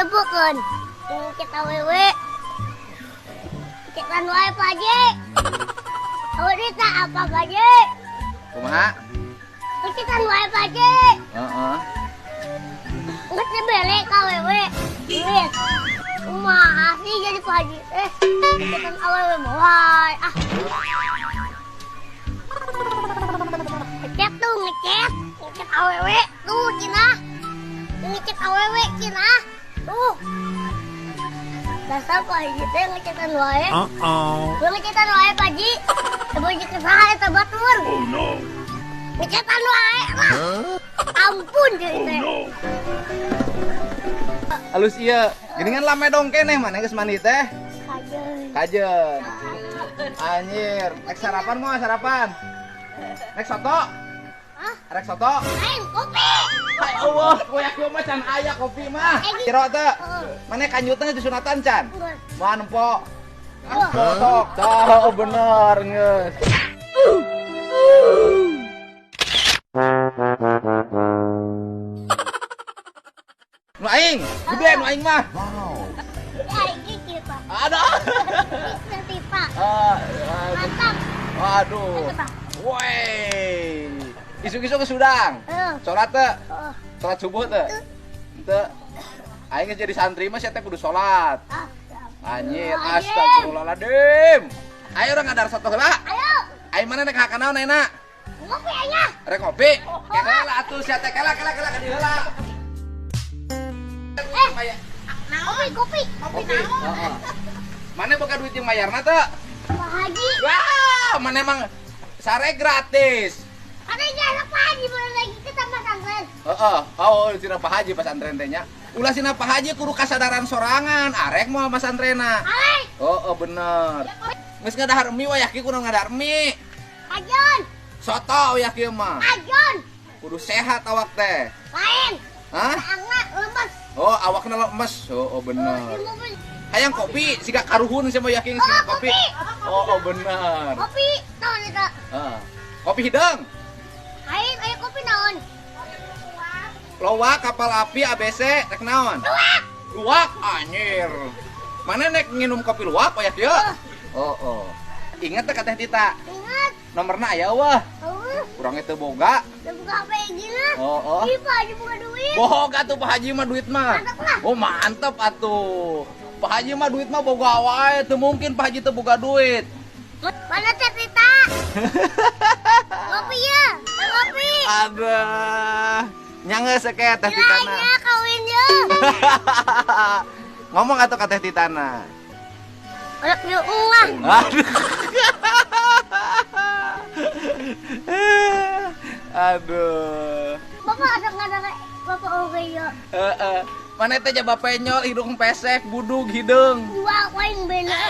Tepukeun. Kita wewe. Cetan wae Pak Haji. Awak tak apa Pak Haji? Kumaha? Cetan wae Pak Haji. Heeh. Geus dibere ka wewe. Geus. Kumaha sih jadi Pak Haji? Cetan awewe wae. Ah. Ngecet tuh, ngecet. Ngecet awewe tuh cenah. Ngecet awewe cenah. Tuh. Dasar Pak Haji teh ngecetan wae. Heeh. Ngecetan wae Pak Haji. Teu jeung saha eta batur. Oh no. Ngecetan wae lah. Ampun deui teh. Alus ieu, geuningan lame dong keneh maneh geus mandi teh. Kajeun. Kajeun. Anjir, rek sarapan moal sarapan. Rek soto? Hah? Rek soto? Lain kopi. Hai Allah, koyak ieu mah can aya kopi mah. Kiro teu. Maneh kanjutna disunatan can? Moal nempo. Sok, oh bener geus. Nu aing, gede nu aing mah. Wow. Aing gigi, Pak. Aduh. Pak. Mantap. Waduh. Woi. Isuk-isuk ke Sudang. Salat teu? Salat subuh teu? Teu. Aing geus jadi santri mah sia teh kudu salat. Anjir, astagfirullahaladzim. Ayo urang ngadar soto heula. Ayo. Aing mana rek hakan naon ayeuna? Ngopi aing. Rek ngopi? Kela atuh sia teh kela kela kela ka dieu heula. Kopi, kopi. Kopi naon? Mana boga duit yang mayarna teu? Pak Haji. Wah, mana emang sare gratis. Ada yang Pak Haji baru lagi kita pesantren. Heeh, oh sina Pak Haji pesantren teh nya. Ulah sina Pak Haji kudu kasadaran sorangan, arek moal pasantrena. Arek. Oh, bener. Geus ngadahar mie wayah kieu kudu ngadahar mie. Ajon. Soto wayah kieu mah. Ajon. Kudu sehat awak teh. Lain. Hah? Awakna lemes. Oh, awakna lemes. Oh, bener. Hayang kopi siga karuhun sia mah yakin siga kopi. Oh, bener. Kopi naon eta? Heeh. Kopi hideung. Aing aya kopi naon? Loak kapal api ABC rek naon? Luwak. Luwak anjir. Mana nek nginum kopi luwak wayah kieu? Oh, oh. Ingat teh ka Teh Tita? Ingat. Nomorna aya eueuh. Eueuh. Urang teu boga. Teu boga HP gina. Oh, oh. Ih, Pak Haji boga duit. Boga tuh Pak Haji mah duit mah. Mantep lah. Oh, mantep atuh. Pak Haji mah duit mah boga wae, teu mungkin Pak Haji teu boga duit. Mana Teh Tita? Kopi ya, kopi. Aduh. Nya geus ke Teh Titana. Nya kawin ye. Ngomong atuh ka Teh Titana. Rek dieu lah. Aduh. Aduh. Bapak ada nggak bapak oge yo. Heeh. Mana teh jaba penyol, hidung pesek, budug, hideung. Dua waing bener.